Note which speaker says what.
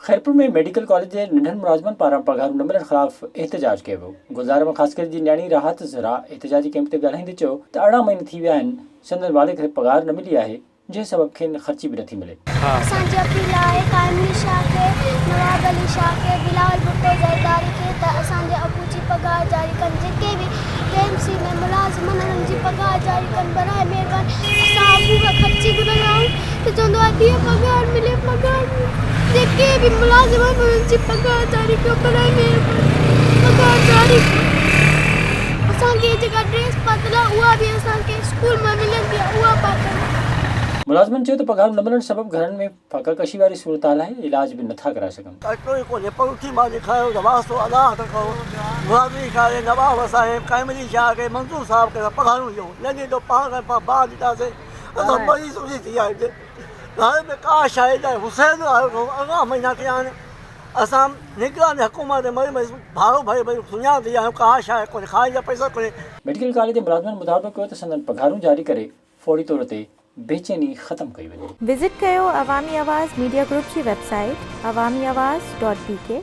Speaker 1: Khairpur ۾ medical college جي ننڍن ملازمن پاران پگهارون نه ملڻ خلاف احتجاج ڪيو ويو. گلزار احمد خاصخيلي جي نياڻي راحت زھرا احتجاجي ڪئمپ تي ڳالهائيندي چيو ته 18 مهينا ٿي ويا آهن سندن والد کي پگهار نه ملي آهي جنهن سبب کين خرچي به نٿي ملي.
Speaker 2: اسان جي اپيل آهي قائم علي شاهه کي، نواب علي شاهه کي، بلاول ڀٽو زرداري کي ته اسان جي ابو جي پگهار جاري ڪن جيڪي به ڪي ايم سي ۾ ملازم آهن انهن جي پگهار جاري ڪن براء مهرباني اسان ابو کان خرچي گهرندا آهيون ته چوندو آهي ڌيء پگهار ملي پگهار ملي جيڪي به ملازم آهن انهن جي پگهار جاري ڪيو براء مهرباني پگهار جاري ڪيو اسان کي جيڪا ڊريس پاتل آهي اها به اسان کي اسڪول مان ملندي آهي اها پاتل آهي.
Speaker 1: ملازمن چيو ته پگهارون نه ملڻ سبب گهرن ۾ فاقه ڪشي واري صورتحال آهي، علاج به نٿا ڪرائي سگهن.
Speaker 3: اٽو ئي ڪونهي پروٿي ماني کايو ته واسطو الله ته ڪرو مرادي کاري نواب صاحب قائم علي شاهه کي منظور صاحب کي اسان پگهارون ڏيون نه ڏيندو پاڻ کان پاڻ باهه ڏينداسين اسان مري سمجهي ٿي ويا آهيون گهر ۾ ڪا شيء نه آهي حسين آيو اٿو 18 مهينا ٿيا آهن اسان نگران حڪومت مري مري ڀاڙو ڀري ڀري سڃا ٿي ويا آهيون ڪا شيء ڪونهي کائڻ جا پئسا ڪونهي.
Speaker 1: ميڊيڪل ڪاليج جي ملازمن مطالبو ڪيو ته سندن پگهارون جاري ڪري فوري طور تي بيچيني ختم ڪئي وڃي.
Speaker 4: وزٽ ڪيو عوامي آواز ميڊيا گروپ جي website Awami Awaz dot B K.